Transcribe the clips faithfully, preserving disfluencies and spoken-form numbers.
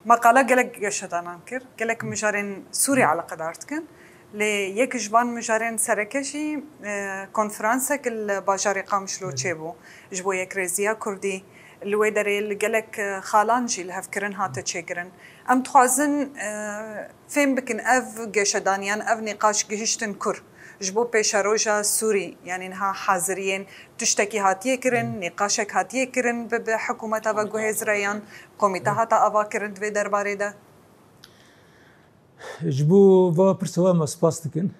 Meqala gelek geşedanan kir, gelek mijarên Sûrî eleqedar dikin. Lê yek ji van mijarên sereke jî, e, konferansek li bajarê Qamişlo çêbû ji bo yekrêziya Kurdî. Li wê derê li gelek, e, xalan jî lihevkirin hate çêkirin. Em dixwazin, e, fêm bikin ev geşedaniyan, ev nîqaş gihiştin kur? Ji bo pêşeroja Sûrî, yanî niha haziriyên tiştekî hatiye kirin, nîqaşek hatiye kirin bi, bi hikûmeta ve guhêzire yan komîte hata avakirin di vê derbarê de? Ji bo va pirsa we me spas dikin.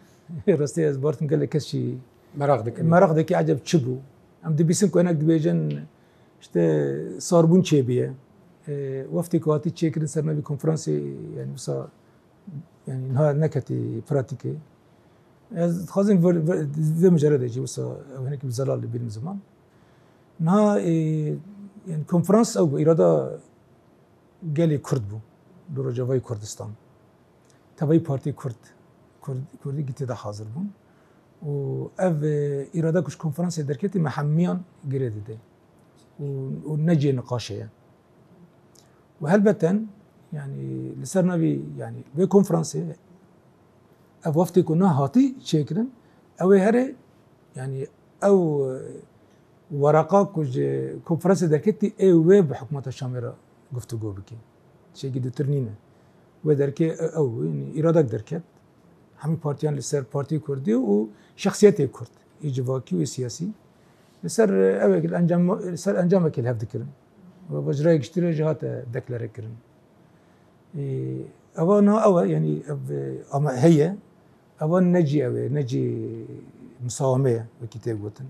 Rastî ez bartim gelek kes jî Meraq dikin. Meraq dike, eceb çi bû? Em dibîsin ku hinek dibêjin, işte, sarbûn çêbûye. E, weftê ku hatî çêkirin ser navî konferansê, yani wisa, yani niha neketî pratîkê. Ez dixwazim vir, vir, vê mijarê de jî wisa ew hinekî bi zelal li bîr min ziman. Niha, e, yani konferans ew bû, îrada gelê Kurd bû li Rojavayê Kurdistan. Tevayî partiyê Kurd, Kurd, Kurdî tê de hazir bûn. Û ev, e, îrada ku ji konferansê derketî me hemiyan girê dide. Û, û ne cihê niqaşê ye. Û helbeten, yani, li ser navî, yani, vê konferansê ev weftê ku niha hatî çêkirin, ew ê herê, yani, ew, e, wereqa ku ji konferansê derketî ê wê bi hikûmeta Şamê re guftûgo bike. Tiştekî dûtir nîne. Wê derkê, e, ew, yani, îradek derket. Hemî partiyan li ser Partiyê Kurdî û şexsiyetê Kurd, ê civakî û ê siyasî. Li ser, e, ew ê li encam, li ser encamekê li hev dikirin. Û ji raya giştî re jî hate deklare kirin. Ê, eva niha ew e, yanî ev, e, ama heye. Eva ne cî ew e, ne cî misawame ye, wekî tê gotin.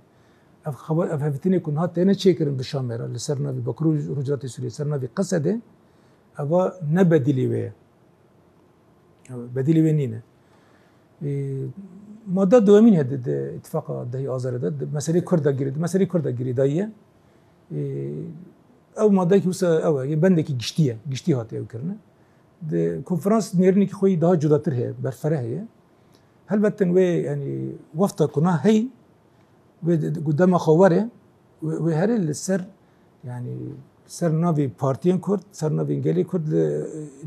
Ev xebat, ev hevdîtinê ku niha têne çêkirin bi Şamê re, li ser navî Bakur û Rojhilatê Sûriyê, ser navî Qesedê, eva ne bedîlê wê ye. Bedîlê wê nîne. Ê, madda duyemîn heye di, di îtifaqa dehê Azarê de, di meselê Kurda girê, di meselê Kurda girêdayî ye. Ê, ew maddeyekî wisa ew e, yê bendekî giştî ye, giştî hatiye ew kirine. Di konferans nêrînekî xwe yî daha cudatir heye, berfireh heye. Helbet wê, yanî, wefta ku niha heyî, wê di, ku dema xwe were, wê, wê herê li ser, yanî, li ser navê partiyên Kurd, ser navê gelê Kurd li,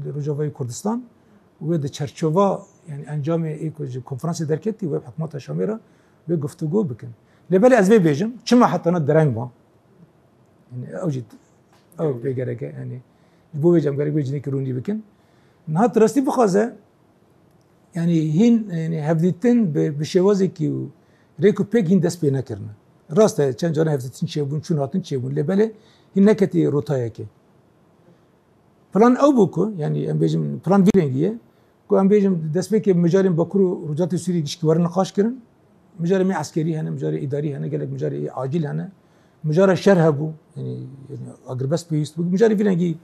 li Rojavayê Kurdistan, wê di çerçova, yanî, encamê ê ku ji konferansê derketî, wê bi hikûmeta Şamê re wê guftûgo bikin. Lê belê ez vê bêjim, çima heta niha dereng ma? Yanî, ew jî, ew pê gerek e, yanî, ji bo vê cem gerek wê cinekî rûnî bikin. Niha tu rastî bixwaze, yanî hîn, yanî hevdîtin bi, bi şêwazekî û rêk û pêk hîn dest pê nekirine. Rast e, çend caran hevdîtin çêbûn, çûn hatin çêbûn. Lê belê hîn neketî rotayekê. Plan ew bû ku, yanî em bêjin plan vî rengî ye, ku em bêjin destpêkê mijarên Bakur û Rojhilatê Sûriyê gişkî werin niqaş kirin. Mijarê me eskerî hene, mijarê îdarî hene, gelek mijarê acîl hene. Mijara şer hebû, yanî, yanî agirbest pêwîst bû. Mijarê vî rengî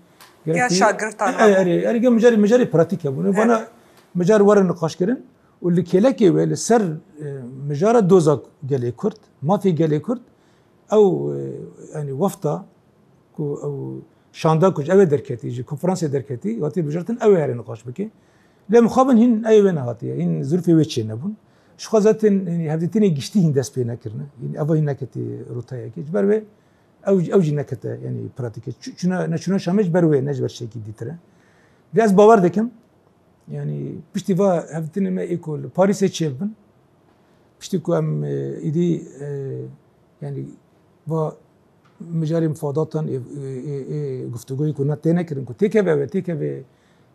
gerek Ya tê-, şagirtan E, hebû. Erê, erê, gel mijarê, mijarê pratîk hebû. Ne, Evet. vana mijar werin niqaş kirin û li kêlekê wê li ser, e, mijara doza gelê Kurd, mafê gelê Kurd, ew, e, yanî wefta ku ew şanda ku ji ew ê derketî, ji konferansê derketî, hatî bijartin ew ê herê niqaş bike. Lê mixabin hîn ew ê wê nehatiye, hîn zirfê wê çê nebûn. Ji xwe zaten, yanî hevdîtinê giştî hîn dest pê nekirine. Yanî eva hîn neketî rotayekê. Ji ber wê ew, ew jî nekete, yanî pratîkê. Çu-, çûna, neçûna Şamê ji ber wê, ne ji ber şekî dîtir e. Lê ez bawer dikim, yanî piştî va hevdîtinê me ê ku li Parîsê çêbibin, piştî ku em, e, îdî, e, yanî va mijarê mufadatan ê, ê, ê, ê guftûgoyê ku na têne kirin, ku têkeve ew e, têkeve,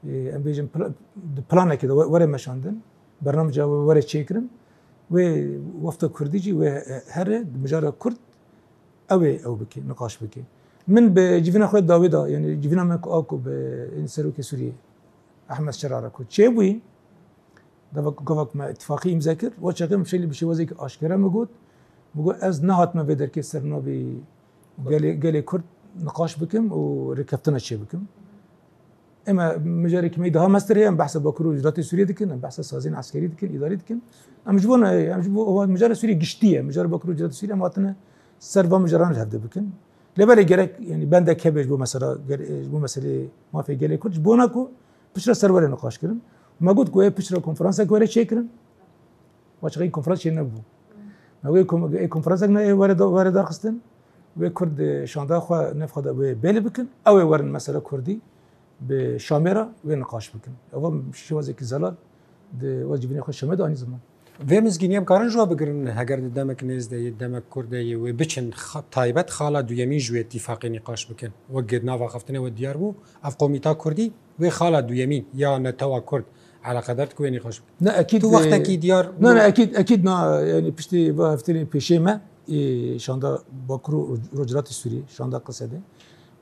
e, em bêjin pla-, di planekê de we-, were meşandin, bernameca we were çêkirin, wê wefta Kurdî jî wê, e, here di mijara Kurd ew ê ew bike, niqaş bike. Min bi civîna xwe dawî da, yanî civîna me ku a ku bi, yanî serokê Sûriyê Ehmed Şera re ku çêbûyî, deva ku gava ku me îtifaqî îmze kir, wa çaxê min şeylî bi şêwazekî aşkere min got, min got, ez nehatime vê derkê ser navê gelê, gelê Kurd niqaş bikim û rêkeftina çê bikim. Ema mijarê kimeyî daha mestir heye, em behsa Bakur û Rojhilatê Sûriyê dikin, em behsa saziyên eskerî dikin, îdarî dikin. Em ji bo ne, em ji bo, ewa mijara Sûriyê giştî ye, mijara Bakur û Rojhilatê Sûriyê em hatine ser van mijaran li hevdî bikin. Lê belê gerek, yanî bendek hebe ji bo mesela, ger-, ji bo meselê mafê gelê Kurd, ji bona ku piştre ser were niqaş kirin. Me got ku ê piştre konferansek were çêkirin. Wa çaxê konferans çê nebû. Me wê kom-, ê konferansek ne ê were da-, were darxistin. Wê Kurd, e, şanda xwe nefxa de wê belê bikin. Ew ê werin mesela Kurdî. bi Şamê re wê niqaş bikin. Ev şêwazekî zelal di wê civînê xwe Şamê de anî ziman. Vê mizgîniyê em karin ji we bigirin, heger di demek nêz de yê, demek kurt de yê, wê biçin xa-, taybet xala duyemîn ji wê tîfaqê nîqaş bikin. Wek nava xeftinê we diyar bû, ev komîta kurdî wê xala duyemîn ya netewa kurd eleqedar dike wê nîqaş bikin. Ne, ekîd, Tu e, wextekî diyar ne, bû. Ne, ekîd, ekîd na, yani piştî va hevtinê pêşê me, e, şanda Bakur û Rojhilatê Sûriyê, şanda Qesedê.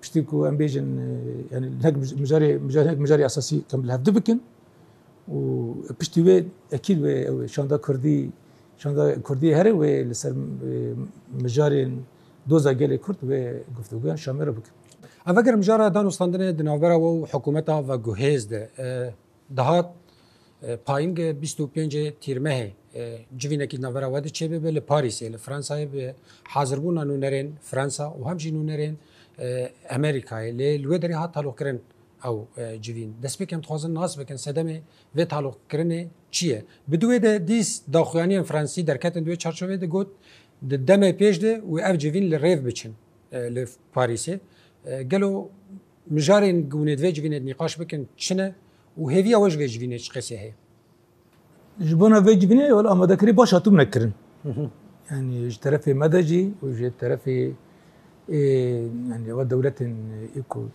Piştî ku em bêjin, e, yani nek mij-, mijarê, mijarê, nek mijarê esasî kem li hevdu bikin. Û piştî wê ekîd wê ew şanda kurdî, şanda kurdî here wê li ser, e, mijarên doza gelê kurd wê guftûgoyan Şamê re bikin. Ev eger mijara danûstandinê di navbera we û hikûmeta veguhêz de, e, dihat, e, payînge bîst û pêncê Tîrmehê, e, civînekî di navbera we de çêbibe li Parîsê, li Fransayê bi hazirbûna nûnerên Fransa û hem jî nûnerên, e, Amerîkayê. Lê li wê derê hat taloqkirin ew, e, civîn. Destpêkê em dixwazin nas bikin sedemê vê taloqkirinê çi ye. Bi di wê de dîs daxuyaniyên Fransî derketin di wê çarçovê de got, di demê pêş de wê ev civîn li rêv biçin, e, li Parîsê. E, gelo mijarên ku hûn ê di vê civînê de nîqaş bikin çi ne û hêviya we ji vê civînê çi qesê heye? Ji bona vê civînê wela amadekirî baş hatibûne kirin. Hı hı. Yani ji terefê me de jî û ji terefê, ê, yani ew dewletên, ê, ku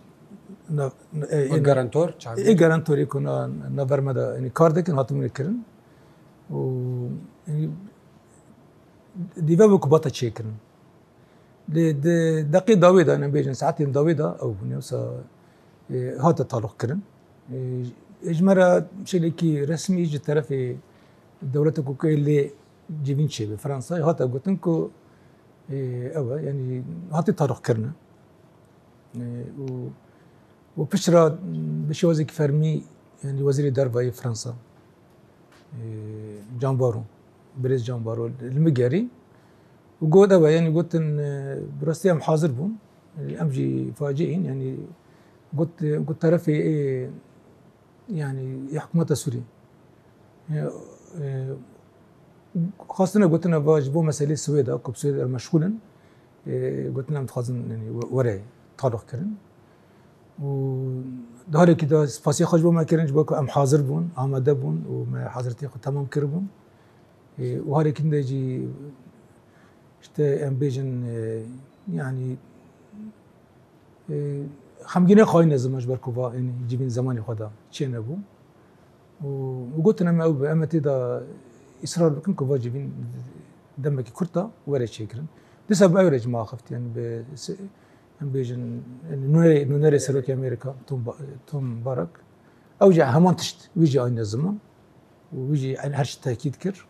na-, ê, ê, Wek garantor, çavdêr. Ê garantorê ku na-, navber me de, yani kar dikin, hatibûne kirin. Û, yani, dîve bû ku bata çêkirin. Lê di deqê dawê de, em bêjin saetên dawê de ew bûne, wisa, e, hate taloq kirin. E, ji me re şêlekî resmî ji terefê dewleta ku lê civîn çêbe, Fransayê, hate gotin ku, e, ew e, yanî hate taloq kirine. E, û Û piştre bi şêwazekî fermî, yanî Wezîrê Derve yê Fransa, e, Can Baro, birêz Can Baro li min gerî û got, ew e, yanî gotin, e, bi rastî em hazir bûn, e, em jî faciîn, yanî got, got terefê ê, yanî yê hikûmeta Sûriyê. E, e, xwestine gotine va ji bo meselê Swêda, ku bi Swêda re meşxûl in, e, gotine em dixwazin, yanî, we-, were taloq kirin. Û di halekî de spasiya xwe ji bo me kirin, ji bo ku em hazir bûn, amade bûn û me hazirtiyê xwe temam kiribûn. E, û halekî din de jî, işte, em bêjin, e, yanî, e, xemgînê xayîne ziman ji ber ku va, yanî, civîn zemanê xwe de çênebû. Û, û gotin, em ew, em ê tê de îsrar bikin ku va civîn demekî kurt de were çêkirin. Dîsa bi ew re jî me axiftiye, yanî bi se-, em bêjin, yanî nûnerê, nûnerê serokê Amerîka, Tom Ba-, Tom Barak, ew jî heman tişt, wî jî anîne ziman. Û wî jî, yanî her tişt tekîd kir.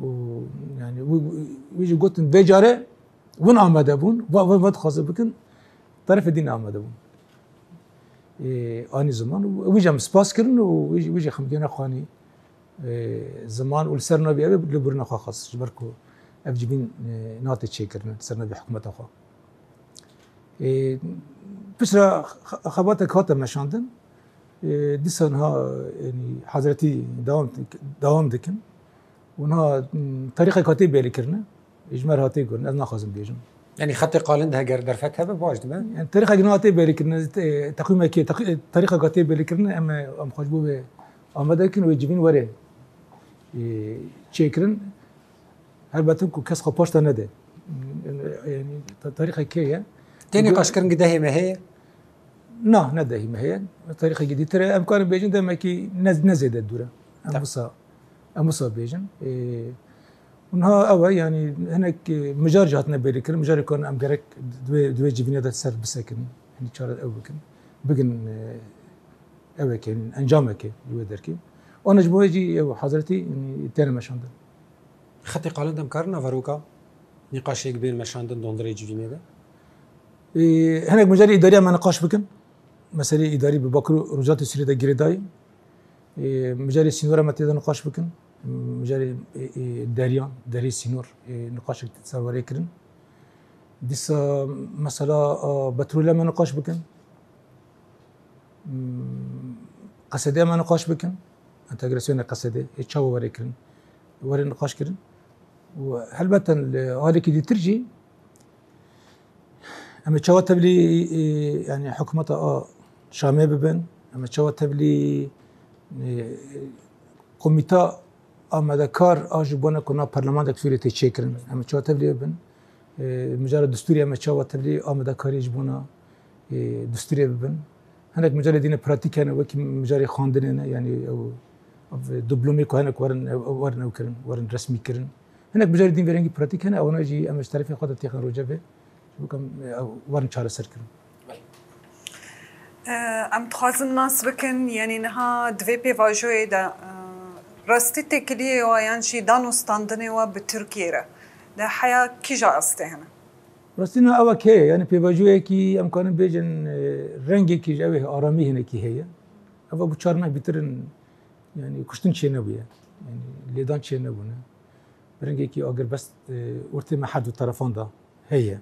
Û, yanî wî, wî jî gotin, vê carê win amade bûn, va, va, va dixwazin bikin, terefê dîn amade bûn. Ê, anî ziman û wî jî em spas kirin û wî jî, wî jî xemgîna xwe anî, ê, ziman û li ser navê ew ê lêborîna xwe xwest, ji ber ku ev civîn, ê, nate çêkirin li ser navê hikûmeta xwe. Ê, piştre xe-, xebatek hate meşandin. Ê, dîsa niha, yanî, hazretî dewam, dewam dikin. Û niha, m, tarîxek hatê belî kirine. Ji me re hatê gurin, ez naxwazim bêjim. Yanî xetê qalin de heger derfet hebe baş dibe. Yanî tarîxek niha hatê belî kirine, te-, teqwîmekê, teq-, tarîxek hatê belî kirine, em, em xwe ji bo wê amade dikin, wê civîn were, e, çêkirin. Helbet ku kes xwe paş de nede. Yanî ta-, tarîxek heye. Tê nîqaşkirin gidehê me heye? Na, ne dehî me heye. Tarîxekî dîtir e. Em karin bêjin demekî ne, ne zêde dûr e. Em Tamam. wisa, em wisa bêjin. Ê, û niha ew e, yanî hinek, e, mijar jî hatine bêrîkirin. Mijarê ku em gerek di wê, di wê civînê de ser bisekin. Yanî çare ew bikin. Bigin, e, ew eke, encameke li wê derkê. Ona ji bo wê jî ew hazretî, yanî têne meşandin. Xetê qalin de em karin naveroka nîqaşek bên meşandin dondirê civînê de? Ê, hinek mijarê îdariya me niqaş bikin. Meselê îdarî bi Bakur û Rojhilatê Sûriyê de girêdayî. Ê, mijarê sînora me tê de niqaş bikin. Mijarê, ê, ê, deriyan, derê sînor, ê, niqaşek ser were kirin. Dîsa mesela, a, petrolê me niqaş bikin. Hmm, Qesedê me niqaş bikin. Entegrasyonê Qesedê, ê, çawa were kirin. Were niqaş kirin. Û helbeten li halekî dîtir jî em ê çawa tevlî, e, yanî hikûmeta a Şamê bibin, em ê çawa tevlî, e, komîta amadekar a ji bona ku nav perlemandek Sûriyê tê çêkirin. Em ê çawa tevlî bibin. E, mijara distûrê em ê çawa tevlî amadekarî ji bona, e, distûrê bibin. Hinek mijarê dîne pratîk hene, wekî mijarê xwendinê ne, yanî ew, ev diplomê ku hene ku werin, ew, werin ew kirin, werin resmî kirin. Hinek mijarê dîn vê rengî pratîk hene, ewana jî em ji terefê xwe de têxin rojevê. Ji bo ku em, ew, werin çareser kirin. Em dixwazin nas bikin, yanî niha di vê pêvajoyê de, e, rastî têkiliyê we yan jî dan û standinê we bi Tirkiyê re di heya kîja astê hene? Rastî niha ew heye, yanî pêvajoyekî em karin bêjin, e, rengekî ji ew ê aramî hinekî heye. Ev bû çar meh bêtir in, yanî kuştin çênebûye. Yanî lêdan çênebûne. Bi rengekî agirbest, e, ortê me her du terefan de heye.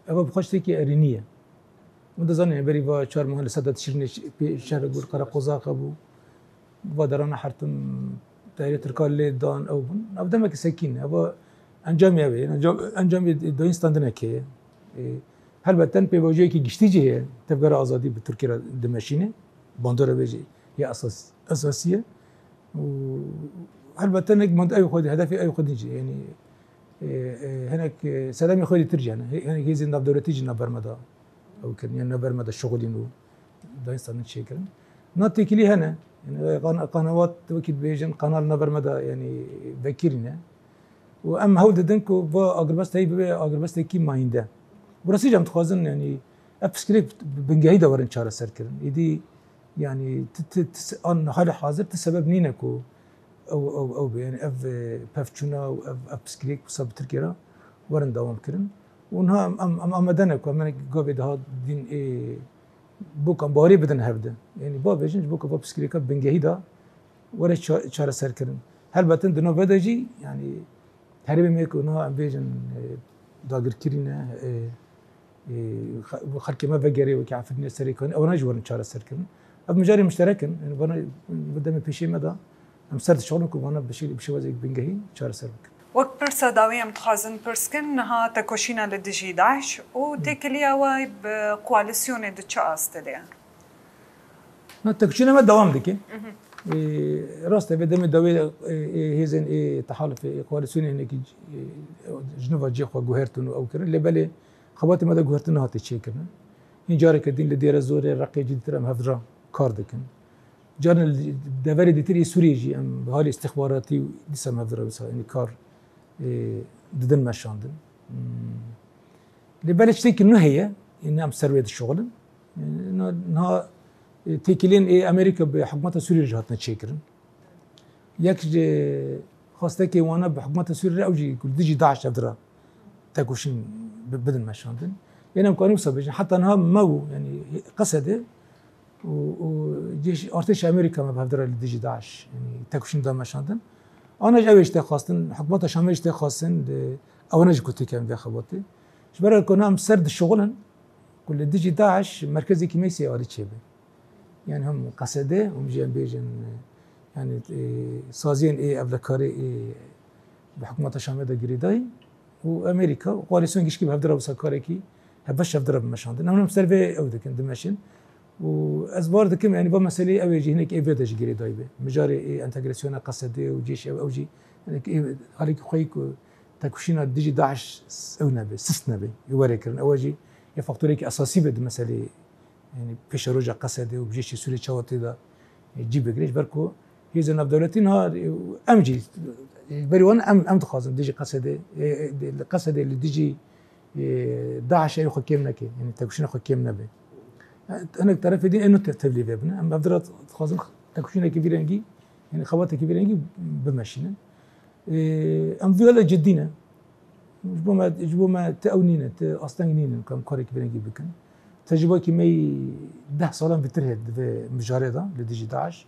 Ev bi xwe tiştekî erênî ye. Hûn dizanin, berî va çar mehan li Sedat Şirînê ş-, pê şer bû, li Qereqozax hebû. Va derana her tim teyrê Tirka lê dan ew bûn. Ev demeke sekîn e. Ev encamê ev e. Encam-, encamê doyîn standinekê ye. E, helbet ten pêvajoyekî giştî jî heye. Tevgera Azadî bi Tirkî re dimeşîne. Bandora vê jî ya esas-, esasî ye. Û helbet hinek mant ew xwedî, hedefê ew xwedî jî, yanî, e, e, hinek, e, sedemê xwedî tir jî hene. He-, hinek hêzên navdewletî jî navber me de ew kirin, yanî navber me de şixulîn û dayîn standin çêkirin. Na têkilî hene. Yanî, e, qan-, qanawat wekî dibêjin, qanal navber me de, yanî, vekirîne. Û em hewl didin ku va agirbest heyî bibe agirbestekî mayînde. Bi rastî jî em dixwazin, yanî, ev pirsgirêk bi bingehî de werin çareser kirin. Êdî, yanî, ti, ti, ti se-, an hali hazir ti sebeb nîne ku ew, ew, ew be. Yanî ev, e, pevçûna û ev, ev pirsgirêk wisa bi Tirkiye re werin dewam kirin. Û niha em, em, em amade ne ku em hinek gavê daha dîn ê bokan barê bidin hevdin. Yanî bavêjin ji bo ku va pirsgirêka bingehî de were ça-, çareserkirin. Helbetin di nava de jî, yanî herêmê me ku niha em bêjin, e, dagirkirî ne, e, e, xe-, xelkê me vegerê wekî Efrînê, Serêkanî, ewana jî werin çareserkirin. Ev mijarê mişterek in. Yanî vana bi demê pêşê me de em ser dişixulin ku vana bi şê-, bi şêwazek bingehîn çareser bikin. Wek pirsa dawî em dixwazin pirs kin, niha tekoşîna li dijî DAIŞ û têkiliya we bi koalîsyonê di çi astê de ye? Na, tekoşîna me dewam dike. Ê, rast e, vê demê dawê, ê, ê, hêzên ê tehalifê, ê koalîsyonê hinekî, ê, ji nû ve cihê xwe guhertin û ew kirin. Lê belê xebatê me de guhertin nehate çêkirin. Hîn careke din li Dêrezorê, Reqê cî dîtir em hevdira kar dikin. Carin li deverê dîtir ê Sûriyê jî em bi halê istixbaratî û dîsa em hevdira wisa, yanî kar, ê, didin meşandin. Hmm. Lê belê tiştekî nû heye, ê, ne em ser wê dişuxulin. Ê, niha, niha, ê, têkiliyên ê Amerîka bi hikûmeta Sûriyê re jî hatine çêkirin. Yek ji xwestekê wana bi hikûmeta Sûriyê re ew jî ku li dijî DAIŞ hevdira tekoşîn bi-, bidin meşandin. Ên em karin wisa bêjin. Heta niha me û, yanî Qesedê û, û cêş-, artêşa Amerîka me bi hevdira li dijî DAIŞ, yanî tekoşîn da meşandin. Ana jî ew ê ji te xwestin, hikûmeta Şamê ji te xwestin, di, ewana jî ku têkevin vê xebatê. Ji ber ku em ser dişuxulin ku li dijî DAIŞ merkezekî me yê alî çêbe. Yanî hem Qesedê, hûn jî em bêjin, yanî, e, saziyên ê evlekarê ê bi hikûmeta Şamê de girêdayî û Amerîka û koalîsyon gişkî bi hevdira wisa karekî hevbeş hevdira bimeşandin. Em, em ser vê ew dikin, dimeşin. Û ez bar dikim, yanî va meseleyê ew ê jî hinek ê vê de jî girêdayî be. Mijarê ê entegrasyona Qesedê û cêşê ew, ew jî hinek ê halekî xweyî ku tekoşîna dijî DAIŞ ew nebe, sist nebe, ê were kirin. Ew jî yê faktorekî esasî be di meseleyê, yanî pêşeroja Qesedê û bijêşî Sûriyê çawa tê de, e, cî bigire, ji ber ku hêzên navdewletî niha, e, em jî, e, berî wan em, em dixwazin dijî Qesedê, e, e, li Qesedê li dijî, e, DAIŞê xwe kêm neke, yanî tekoşîna xwe kêm nebe. E, hinek terefê din ê nû te-, tevlî vê bine. Em hevdira dixwazin tekoşînekî vî rengî, yanî xebatekî vî rengî bimeşînin. Ê, em vî hale cidî ne. Ji bo me, ji bo me ti ew nîne, ti asteng nînin ku em karekî vî rengî bikin. Tecrûbekî me yî deh salan bîtir heye di vê mijarê de li dijî DAIŞ.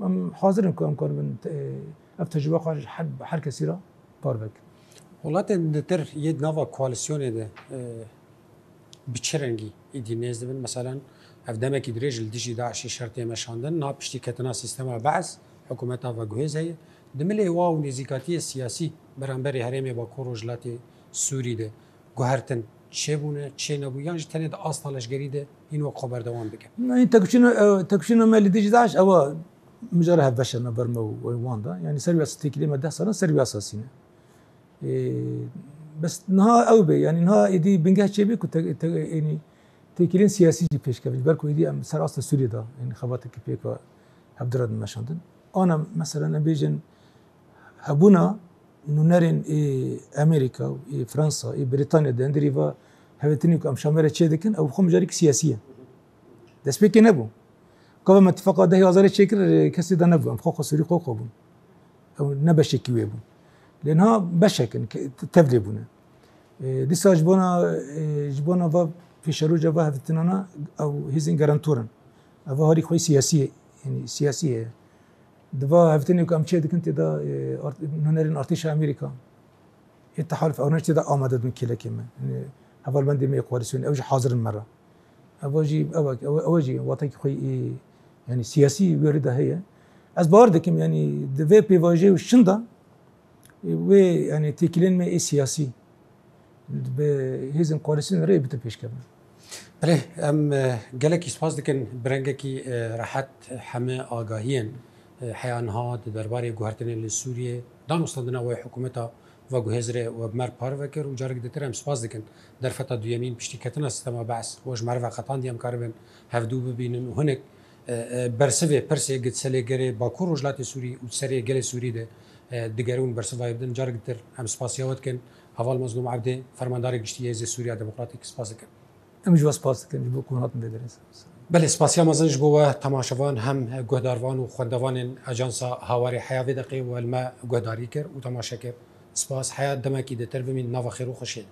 Em hazir in ku em karibin te-, ev tecrûbe xwe ji her, her kesî re parve kin. Welatên ditir yê di nava koalîsyonê de, e, bi çi rengî êdî nêz dibin? Meselen, ev demekî dirêj li dijî DAIŞê şer tê meşandin. Niha piştî ketina sîstema Be'es, hikûmeta veguhêz heye. Di milê wa û nêzîkatiyê siyasî beramberî herêmê Bakur Rojhilatê Sûrî de guhertin çêbûne, çênebû, yan jî tenê di asta leşgerî de hîn wek xwe berdewam bike? Nayîn tekuşîna, e, tekuşîna me li dijî DAIŞ ewa mijara hevbeşerina ber me û wan de. Yanî ser wî esas têkilê me deh sal in ser wî esasî ne. E, bes niha ew bê, yanî niha êdî bingeh çêbê ku te, te, yanî têkilên siyasî jî pêş kevin. Ber ku êdî em ser asta Sûriyê de, yanî xebateke pêk ve hevdira dimeşandin. Ana mesela em bêjin hebûna nûnerên ê Amerîka û ê Fransa, ê Brîtanya di hundirî va hevdîtinî ku em Şamê re çê dikin, ew xwe mijarîk siyasî ye. Destpêkê nebû. Gava me tifaqa dehê Azarê çêkir, kesê de nebû. Em xwe xwe Sûrî xwe xwe bûn. Ew ne beşekî wê bûn. Lê niha beşek in, ke-, tevlê bûne. E, dîsa ji bona, e, ji bona va pêşeroja va hevdîtinana ew hêzên garantor in. Ev harî xwe siyasî ye, yanî siyasî ye. Di va hevdîtinê ku em çê dikin tê de, e, art-, nûnerên artêşa Amerîka, ê tehaluf ew ne tê de amade dibin kêlekê me. Yanî hevalbendê me yê koalîsyonê, ew jî hazir in me re. Ev jî, ew, ew, ew jî watekî xwe yê, yanî siyasî wê rê de heye. Ez bawer dikim, yanî di vê pêvajoyê û şinda, e, wê, yanî têkilên me ê siyasî bi hêzên koalîsyonê re bitin pêşkevin. Belê, em, e, gelekî spas dikin bi rengekî, e, rehet heme agahiyên, e, heya niha di derbarê guhertinên li Sûriyê, danûstandina wê hikûmeta veguhêzirê we bi me re parve kir û carek ditir em spas dikin derfeta duyemîn piştî ketina sîstema Be's we ji me re veqetandiye em karibin hevdû bibînin û hinek, e, e, bersivê pirsê gi di serê gelê Bakur Rojhilatê Sûrî û di serê gelê Sûrî de, e, digerin û bersivayê bidin. Carek ditir em spasiya we dikin. Heval Mazlûm Ebdê, Fermandarê Giştî yê Hêzê Sûriya Demokratîk, spas dikin. Em ji we spas dikin ji bo ku hûn hatin vê derê. Belê, spasiya mezin ji bo we temaşevan, hem guhdarvan û xwendevanên Ajansa Hawarê heya vê deqê we li me guhdarî kir û temaşe kir. Spas, heya demekî dêtir bimîn nava xêr û xweşiyê de.